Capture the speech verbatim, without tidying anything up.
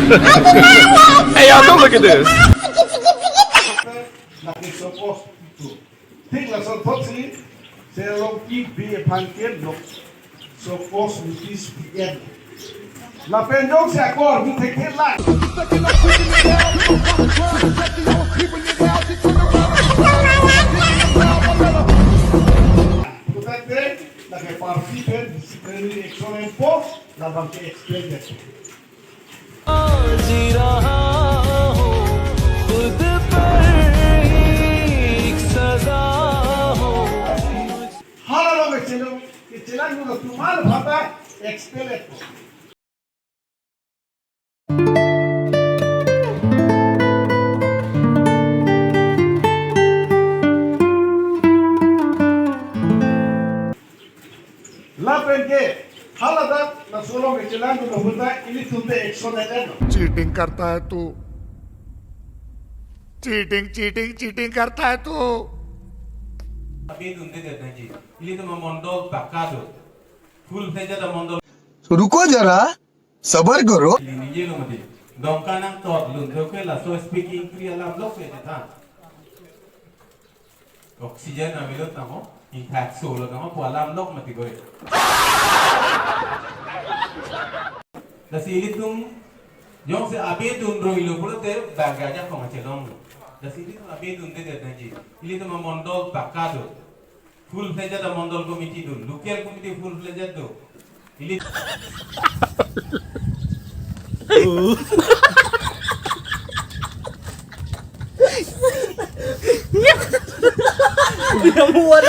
Hey, y'all, don't look at this. Lake sokos itu. Thik lason thotsi, Sri Alongki Bey aphan ke lok sokos notice pi-en. Lapen jongsi akor mi thekthe lang. Pulote lake parsi pen disciplinary action enpo, labang ke expel det. जी रहा हूँ खुद पर एक सजा हूँ। Hala lo kechelang, kechelang lo tumal bhata expel et. Lapen ke, haladak laso along kechelang do, laputa ilitum te action et-en. Cheating करता है तू, चीटिंग, चीटिंग, चीटिंग करता है तू। Abe dundedet nangji. Ilitum amondol pakka do. Full fledged amondol. तो रुको जरा, सबर करो। Ili ningje lo mati. Dongka nangtot lun tho ke laso speaking kri alam lok ke than. Oxygen amilo tamo, infection lo tamo, pu alam lok mati koi. Lasi ilitum, jongsi abe dun roi lo pulote, bangga ja kong achelong lo. Lasi ilitum abe dundedet nangji. Ilitum amondol pakka do. Full fledged amondol committee do. Local committee full fledged do. Ili Yang muat.